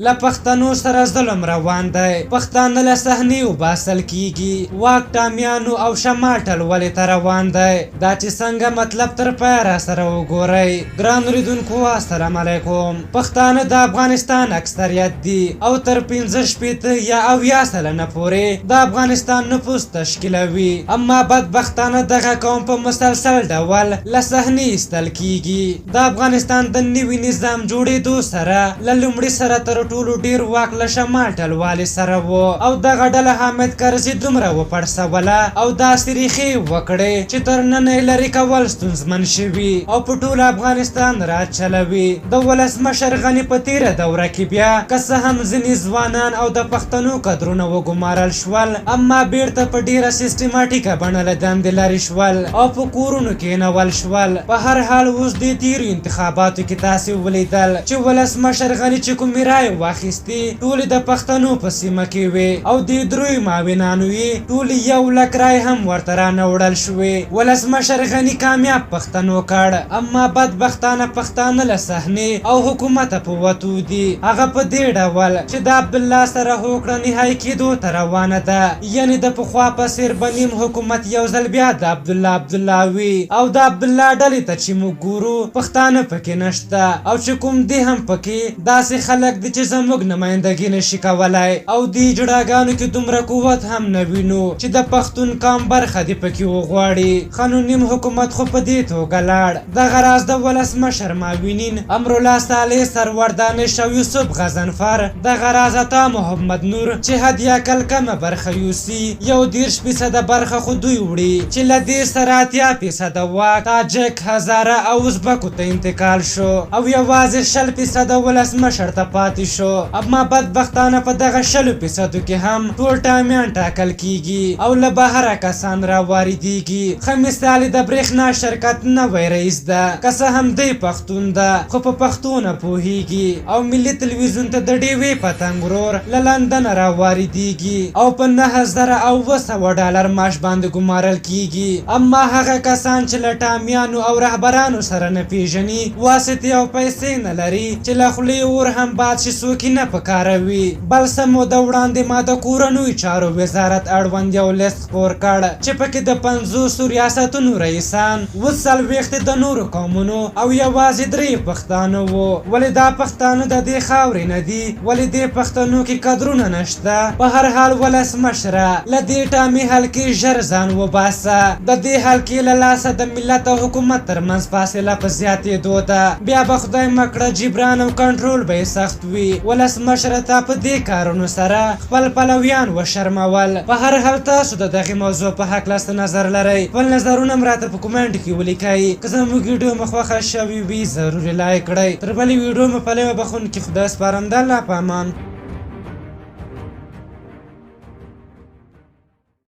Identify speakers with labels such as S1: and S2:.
S1: له پښتنو سره ظلم روان دی، پښتانه له صحنې وباسل کیږي، واک ټامیانو او شمال ټلولې ته روان دی. دا چې څنګه مطلب تر پایه راسره وګورئ. ګرانو لیدونکو السلام علیکم. پښتانه د افغانستان اکثریت دي او تر 65 یا 70% پورې د افغانستان نفوس تشکیلوي، اما بدبختانه دغه قوم په مسلسل ډول له صحنې ایستل کیږي. د افغانستان د نوي نظام جوړېدو سره له لومړي سره تر ټولو ډیر واک له شمال ټلوالې سره وو او دغه ډله حامد کرزي دومره وپړسوله او داسې ریښې وکړې چې تر ننه یې لرې کول ستونزمن شوي او په ټول افغانستان راج چلوي. د ولسمشر غني په تېره دوره کې بیا که څه هم ځینې ځوانان او د پښتنو کدرونه وګمارل شول، اما بیرته په ډیره سیستماتیکه بڼه له دندې لرې شول او په کورونو کېنول شول. په هر حال اوس دې تېرو انتخاباتو کې تاسې ولیدل چې ولسمشر غني چې کومې رایې واخیستې ټولې د پښتنو په سیمه کې وې او دې دریو معاونانو یې ټولې 1 لک رایې هم ورته رانه وړل شوې. ولسمشر غني کامیاب پښتنو کړ، اما بدبختانه پښتانه له صحنې او حکومته په وتو دي. هغه په دې ډول چې د عبدالله سره هوکړه نهایي کېدو ته روانه ده، یعنې د پخوا په څېر به نیم حکومت یو ځل بیا د عبدالله عبدالله وي او د عبدالله ډلې ته چې موږ ګورو پښتانه پکې نشته او چې کوم دي هم پکې داسې خلک دي چې زموږ نمایندګي نشي کولای او دې جړاګانو کې دومره قوت هم نه وینو چې د پښتون قام برخه دې پکې وغواړي. ښه نو نیم حکومت خو په دې توګه لاړ. دغه راز د ولسمشر معاونین امرالله صالح، سرور دانش او یوسف غضنفر، دغه راز عطا محمد نور چې حد اقل کمه برخه یوسي، 31% برخه خو دوی وړي چې له دې سره 80% واک تاجک، هزاره او ازبکو ته انتقال شو او یوازې 20% ولسمشر ته پاتې شو. اما بدبختانه په دغه 20% کې هم ټول ټامیان ټاکل کیږي او له بهره کسان را واردیږي. ښه مثال یې د برېښنا شرکت نوی رئیس ده، که څه هم دی پښتون ده خو په پښتو نه پوهیږي او ملي تلویزیون ته د ډیوې پتنګ ورور له لندنه را واردیږي او په $9700 معاش باندې ګمارل کیږي. اما هغه کسان چې له ټامیانو او رهبرانو سره نه پیژني، واسطې او پیسې نه لري چې له خولې اور هم باد شي څوک یې نه پکاروي. بل څه موده وړاندې ما د کورنیو چارو وزارت اړوند یو لیست خپور کړ چې پکې د 50 ریاستونو رئیسان، 47 د نورو قومونو او یوازې 3 پښتانه وو. ولې دا پښتانه د دې خاورې نه دي؟ ولې دې پښتنو کې کدرونه نشته؟ په هر حال ولسمشره له دې ټامي حلقې ژر ځان وباسه. د دې حلقې له لاسه د ملت او حکومت ترمنځ فاصله په زیاتېدو ده. بیا به خدای مه کړه جبران او کنټرول به یې سخت وي. ولسمشره تا په دې کارونو سره خپل پلویان وشرمول. په هر حال تاسو د دغې موضوع په هکله څه نظر لرئ؟ خپل نظرونه هم راته په کومنټ کې ولیکئ. که زموږ ویډیو مو خوښه شوې وي ضرور یې لایک کړئ. تر بلې ویډیو مو په لویه بخښونکي خدای سپارم. د الله په امان.